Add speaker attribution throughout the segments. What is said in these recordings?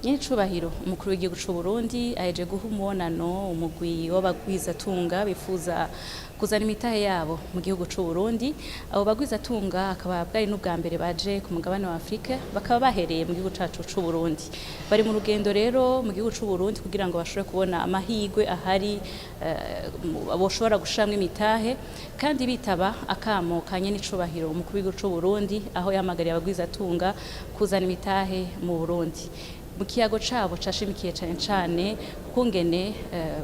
Speaker 1: Nyiricubahiro umukuru w'igihugu c'u Burundi aheje guha umubonano umugwi w'abagwizatunga bifuza kuzana imitahe yabo mu gihugu c'u Burundi. Abo bagwizatunga akaba bwari n'ubwa mbere baje ku mugabane wa Afrika, bakaba bahereye mu gihugu cacu c'u Burundi. Bari mu rugendo rero mu gihugu c'u Burundi kugira ngo bashobore kubona amahirwe ahari boshobora gushiramwo imitahe, kandi bitaba akamo ka nyenicubahiro umukuru w'igihugu c'u Burundi, aho yahamagariye abagwizatunga kuzana imitahe mu Burundi. Mu kiyago cabo cashimikiye cane cane kungene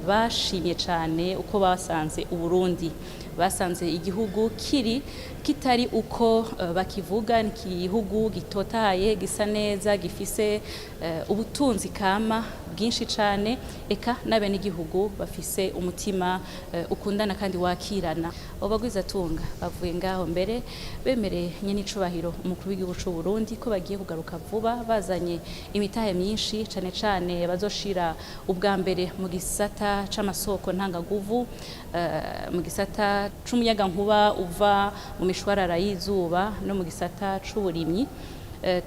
Speaker 1: bashimye cane uko basanze Uburundi. Basanze igihugu kiri kitari uko bakivuga, ni igihugu gitotahaye, gisa neza, gifise ubutunzi kama bwinshi cane, eka n'abenegihugu bafise umutima ukundana kandi wakirana. Abo bagwizatunga bavuye ngaho mbere bemereye nyenicubahiro umukuru w'igihugu c'u Burundi ko bagiye kugaruka vuba bazanye imitahe myinshi, cane cane bazoshira ubwa mbere mu gisata c'amasoko ntangaguvu, mu gisata c'umuyagankuba uva mu mishwarara y'izuba no mu gisata c'uburimyi,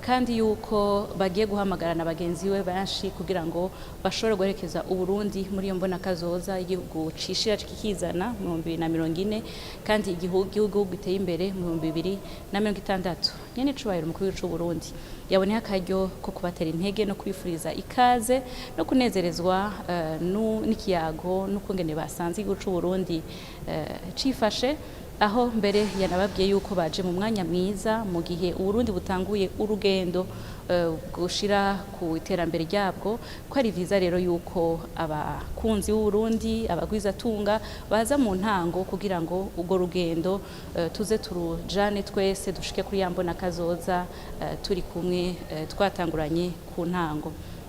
Speaker 1: kandi yuko bagiye guhamagarana bagenzi we benshi kugira ngo bashobore guherekeza Uburundi muri iyo mbona kazoza igihugu cishira kikizana mu 2040, kandi igihugu giteye imbere mu 2060. Nyene cubahiro umukuru w'igihugu c'u Burundi yaboneye akaryo ko kubatera intege no kwifuriza ikaze no kunezerezwa n'ikiyago n'ukungene basanze igihugu c'u Burundi cifashe, aho mbere yanababwiye yuko baje mu mwanya mwiza, mu gihe Uburundi butanguye urugendo gushira ku iterambere ryabwo, ko ari vyiza rero yuko abakunzi b'Uburundi, abagwizatunga, baza mu ntango kugira ngo urwo rugendo tuze turujane twese, dushike kuri ya mbona kazoza turi kumwe, twatanguranye ku ntango.